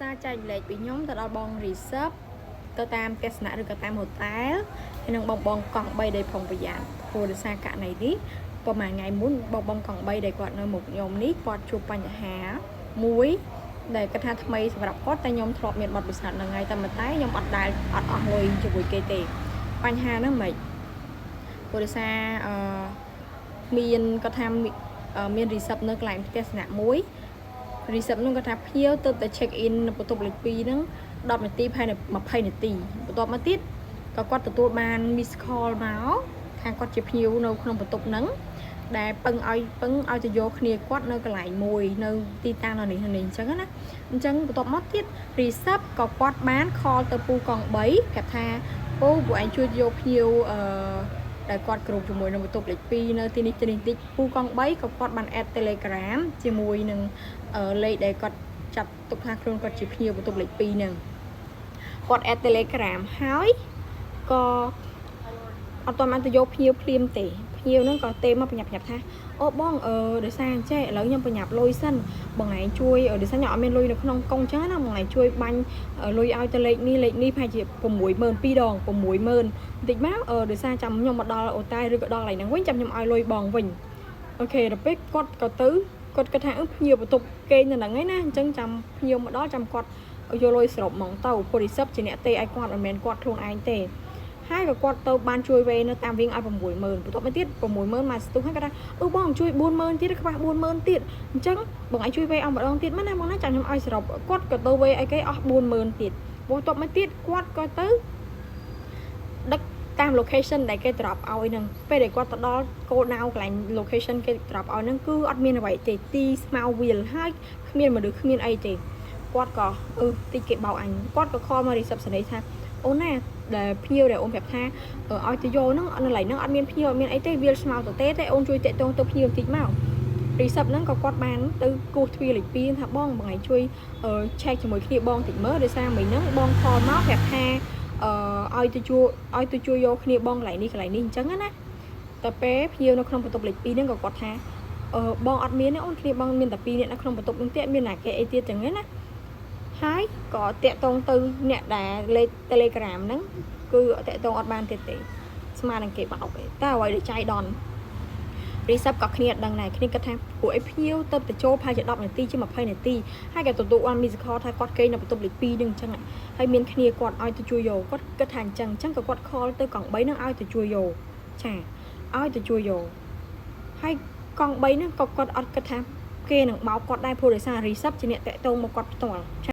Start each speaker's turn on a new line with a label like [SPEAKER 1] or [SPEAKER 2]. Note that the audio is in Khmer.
[SPEAKER 1] សារចែករំលែកពីខ្ញុំទៅដល់បង recep ទៅតាមទស្សនៈឬក៏តាមហូតែលហើយនឹងបងបងកង់3ដែលប្រុងប្រយ័ត្នព្រោះដោយសារករណីនេះប្រហែលថ្ងៃមុនបងបងកង់3ដែលគាត់នៅមុខខ្ញុំនេះគាត់ជួបបញ្ហាមួយដែលគាត់ថាថ្មីសម្រាប់គាត់តែខ្ញុំធ្លាប់មានបទពិសោធន៍ហ្នឹងហើយតែប៉ុន្តែខ្ញុំអត់ដែលអត់អស់លុយជាមួយគេទេបញ្ហាហ្នឹងមិនព្រោះដោយសារអឺមានគាត់ថាមាន recep នៅកន្លែងផ្ទះសំណាក់មួយ recep ហ្នឹងគាត់ថាភ្ញៀវទៅតែ check in នៅបន្ទប់លេខ2ហ្នឹង10នាទីផែន20នាទីបន្ទាប់មកទៀតក៏គាត់ទទួលបាន miss call មកថាគាត់ជាភ្ញៀវនៅក្នុងបន្ទប់ហ្នឹងដែលពឹងឲ្យពឹងឲ្យទៅយកគ្នាគាត់នៅកន្លែងមួយនៅទីតាំងនៅនេះនៅនេះអញ្ចឹងណាអញ្ចឹងបន្ទាប់មកទៀត recep ក៏គាត់បាន call ទៅពូកង់3ប្រាប់ថាពូពួកឯងជួយយកភ្ញៀវអឺដែលគាត់គ្រប់ជាមួយនឹងបន្ទប់លេខ2នៅទីនេះទីនេះតិចពូកង់3ក៏គាត់បាន add Telegram ជាមួយនឹងលេខដែលគាត់ចាត់ទុកថាខ្លួនគាត់ជាភ្ញៀវបន្ទប់លេខ2ហ្នឹងគាត់ add Telegram ហើយក៏អត់ទាន់បានទៅយកភ្ញៀវភ្លាមទេភ្ញៀវហ្នឹងក៏ទេមកប្រញាប់ប្រញាប់ថាអូបងអឺដោយសារអញ្ចេះឥឡូវខ្ញុំប្រញាប់លុយសិនបងឯងជួយដោយសារខ្ញុំអត់មានលុយនៅក្នុងកុងអញ្ចឹងណាបងឯងជួយបាញ់លុយឲ្យទៅលេខនេះលេខនេះប្រហែលជា60000ពីរដង60000បន្តិចមកអឺដោយសារចាំខ្ញុំមកដល់អូតែឬក៏ដល់កន្លែងហ្នឹងវិញចាំខ្ញុំឲ្យលុយបងវិញ OK ដល់ពេលគាត់ក៏ទៅគាត់គិតថាភ្ញៀវបន្ទប់គេនៅហ្នឹងឯណាអញ្ចឹងចាំភ្ញៀវមកដល់ចាំគាត់យកលុយសរុបហ្មងទៅព្រោះ recep ជាអ្នកទេឲ្យគាត់មិនមែនគាត់ខ្លួនឯងទេហើយក៏គាត់ទៅបានជួយវេនៅតាមវិញឲ្យ60000បន្ទាប់មកទៀត60000មកស្ទុះហើយគាត់ថាអឺបងជួយ40000ទៀតខ្វះ40000ទៀតអញ្ចឹងបងឯងជួយវេឲ្យម្ដងទៀតមកណាបងណាចាំខ្ញុំឲ្យសរុបគាត់ក៏ទៅវេឲ្យគេអស់40000ទៀតបន្ទាប់មកទៀតគាត់ក៏ទៅដឹកតាម location ដែលគេ drop ឲ្យហ្នឹងពេលដែលគាត់ទៅដល់គោលដៅកន្លែង location គេ drop ឲ្យហ្នឹងគឺអត់មានអ្វីទេទីស្មៅវាលហើយគ្មានមនុស្សគ្មានអីទេគាត់ក៏អឺតិចគេបោកអញគាត់ក៏ call មក receptionist ថាអូនណាដែលភ្ញៀវដែលអូនប្រាប់ថាឲ្យទៅយកហ្នឹងនៅកន្លែងហ្នឹងអត់មានភ្ញៀវអត់មានអីទេវាលស្មៅទៅទេតែអូនជួយតាក់ទងទៅភ្ញៀវបន្តិចមក recep ហ្នឹងក៏គាត់បានទៅគោះទ្វារលេខ2ថាបងបងឯងជួយ check ជាមួយគ្នាបងតិចមើលដោយសារមិញហ្នឹងបង call មកប្រាប់ថាអឺឲ្យទៅជួយឲ្យទៅជួយយកគ្នាបងកន្លែងនេះកន្លែងនេះអញ្ចឹងណាតែពេលភ្ញៀវនៅក្នុងបន្ទប់លេខ2ហ្នឹងក៏គាត់ថាអឺបងអត់មានទេអូនគ្នាបងមានតែ2នាក់នៅក្នុងបន្ទប់ហ្នឹងទៀតមានណាគេអីទៀតចឹងណាហើយក៏តាក់ទងទៅអ្នកដែលលេខ Telegram ហ្នឹងគឺតាក់ទងអត់បានទៀតទេស្មាននឹងគេបោកទេតែអ្វីដែលចៃដន្យ recep ក៏គ្នាអត់ដឹងដែរគ្នាគិតថាពួកអីភ្ញៀវទៅទៅចូលប្រហែលជា10នាទីជា20នាទីហើយក៏ទទួលបាន missed call ថាគាត់គេងនៅបន្ទប់លេខ2នឹងអញ្ចឹងហើយមានគ្នាគាត់ឲ្យទៅជួយយកគាត់គិតថាអញ្ចឹងអញ្ចឹងក៏គាត់ call ទៅកង់3នឹងឲ្យទៅជួយយកចាឲ្យទៅជួយយកហើយកង់3ហ្នឹងក៏គាត់អត់គិតថាគេនឹងបោកគាត់ដែរព្រោះដោយសារ recep ជាអ្នកតាក់ទងមកគាត់ផ្ទាល់។